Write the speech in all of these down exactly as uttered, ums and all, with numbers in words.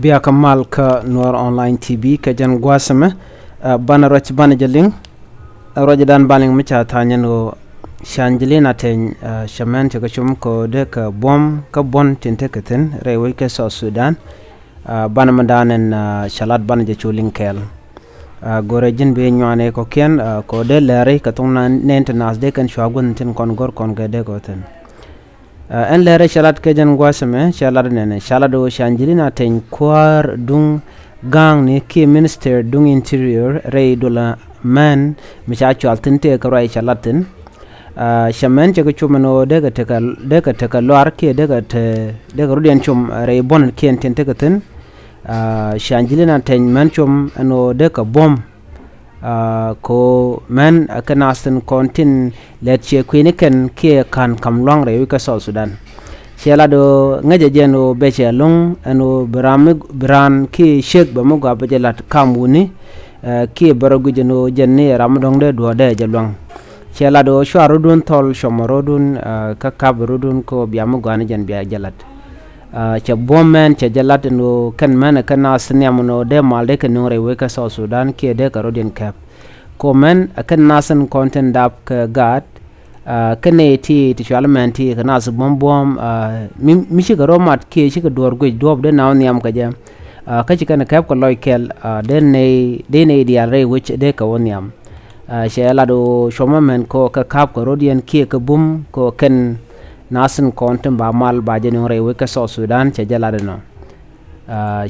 Bia kä mal kä Nuɔr Online T V kɛ jɛn gua̱a̱th ɛmɛ. Banɛ ruac banɛ jɛ liŋ. Ruacdan banɛ liŋ mi ca tha̱a̱ŋ ɛn ɣöö Ciaŋ Ji̱ Li̱n Ateny cɛ mɛn cɛ kɛ cum kɛ ɣöö dee kɛ buɔ̱m kä buɔ̱n tin tekɛ thi̱n rɛy wec kä South Sudan. Banɛ mi da̱a̱n ɛn cɛ lat banɛ jɛ cu liŋ kɛɛl. Go̱rɛ ji̱n bi nyuanɛ kɔ̱kiɛn kɛ ɣöö dee lɛri kɛ thok nɛn ti naath dee kɛn cua gua̱n tin kɔn go̱r kɔn kɛ dee kɛ ɣöö thi̱n. Ɛn lɛrɛ cɛ lat kɛ jɛn gua̱a̱th ɛmɛ cɛ lat nɛnɛ ca lat ɣöö Ciaŋ Ji̱ Li̱n Ateny kuäär duŋ ga̱a̱ŋni kiɛ minister duŋ interior rɛy dolä mɛn mi ca cual thi̱n tëë kɛ ruac cɛ lat thi̱n. Cɛ mɛn cɛ kɛ cum ɛn ɣöö dee kɛ tekɛ luar kiɛ dee kɛ rɔ̱diɛn cum rɛy buɔ̱n kiɛn tin tekɛ thi̱n. Ciaŋ Ji̱ Li̱n Ateny mɛn cum ɛn ɣöö dee kɛ buɔ̱m kɛ ɣöö mɛn kɛ naath tin kɔn tin lɛt ciɛ kui̱ni kɛn kiɛ ka̱n ka̱m lua̱ŋ rɛy wec kä South Sudan. Cɛ lat ɣöö ŋäcɛ jɛ ɛn ɣöö bɛ cɛ lo̱ŋ ɛn ɣöö bi raan kiɛ ciek bɛ mi gɔaa bɛ jɛ la̱t kam wuni. Kiɛ bɛ rɔ guic ɛn ɣöö jɛn ni ram mi dɔ̱ŋ dee duɔ̱ɔ̱r dee jɛ lua̱ŋ. Cɛ lat ɣöö cua rɔ̱dun thɔl cuɔmɔ rɔ̱dun kä kap rɔ̱dun kɛ ɣöö bia mi gɔaa ni jɛn bia jɛ la̱t. Cɛ buɔ̱m mɛn cɛ jɛ lat ɛn ɣöö kɛn mɛn ɛ kɛ naath nhiam ɛn ɣöö dee mal dee kɛ nöŋ rɛy wec kä South Sudan kiɛ dee kɛ rɔ̱diɛn kɛp. Kɛ ɣöö mɛn ɛ kɛn naath tin kɔn tin dap kɛ gaat. Kɛn nɛy ti ti cual mɛn ti kɛ naath buɔ̱m buɔ̱m mi cikɛ rɔ mat kiɛ cikɛ duɔ̱ɔ̱r guic duɔ̱ɔ̱p dee na wä nhiam kɛ jɛ. Kä ci kɛn kɛp kɛ lɔc kɛl dee nɛy diaal rɛy wec dee kɛ wä nhiam. Cɛ lat ɣöö cuɔmɔ mɛn kɛ ɣöö kɛ ka̱p kɛ rɔ̱diɛn kiɛ kɛ bum kɛ ɣöö kɛn naath tin kɔn tin ba mal ba jɛ nöŋ rɛy wec kä South Sudan cɛ jɛ lat ɛnɔ.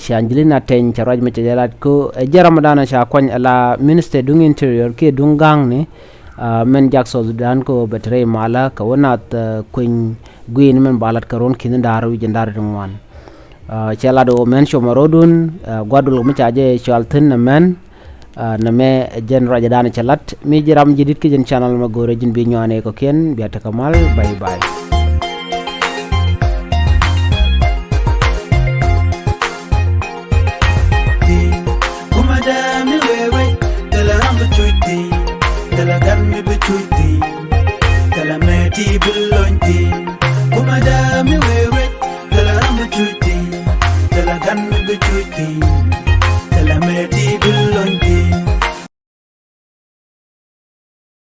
Ciaŋ Ji̱ Li̱n Ateny cɛ ruac mi cɛ jɛ lat kɛ ɛ jɛ ram mi da̱a̱n ca kuany ala minister duŋ interior kiɛ duŋ ga̱a̱ŋni. Mɛn jak South Sudan kɛ ɣöö bɛ te rɛy malä kɛ wä naath kueny gui̱i̱ni mɛn ba lat kɛ ruɔ̱n ki̱ni da̱a̱r wi̱c in da̱a̱r ti ŋuan. Cɛ lat ɣöö mɛn cuɔmɔ rɔ̱dun gua̱dul mi ca jɛ cual thi̱n nɛ mɛn. Nɛ mɛ jɛn ruacdan cɛ lat mi ji̱ ram ji̱ di̱t kä jɛn channel mɛ go̱rɛ ji̱n bi nyuanɛ kɔ̱kiɛn bia tekɛ mal. Bye bye. Kuma dɛ mi wee wee thilɛ ram bi cuc thi̱n, thilɛ gat mi bi cuc thi̱n, thilɛ mɛ ti bi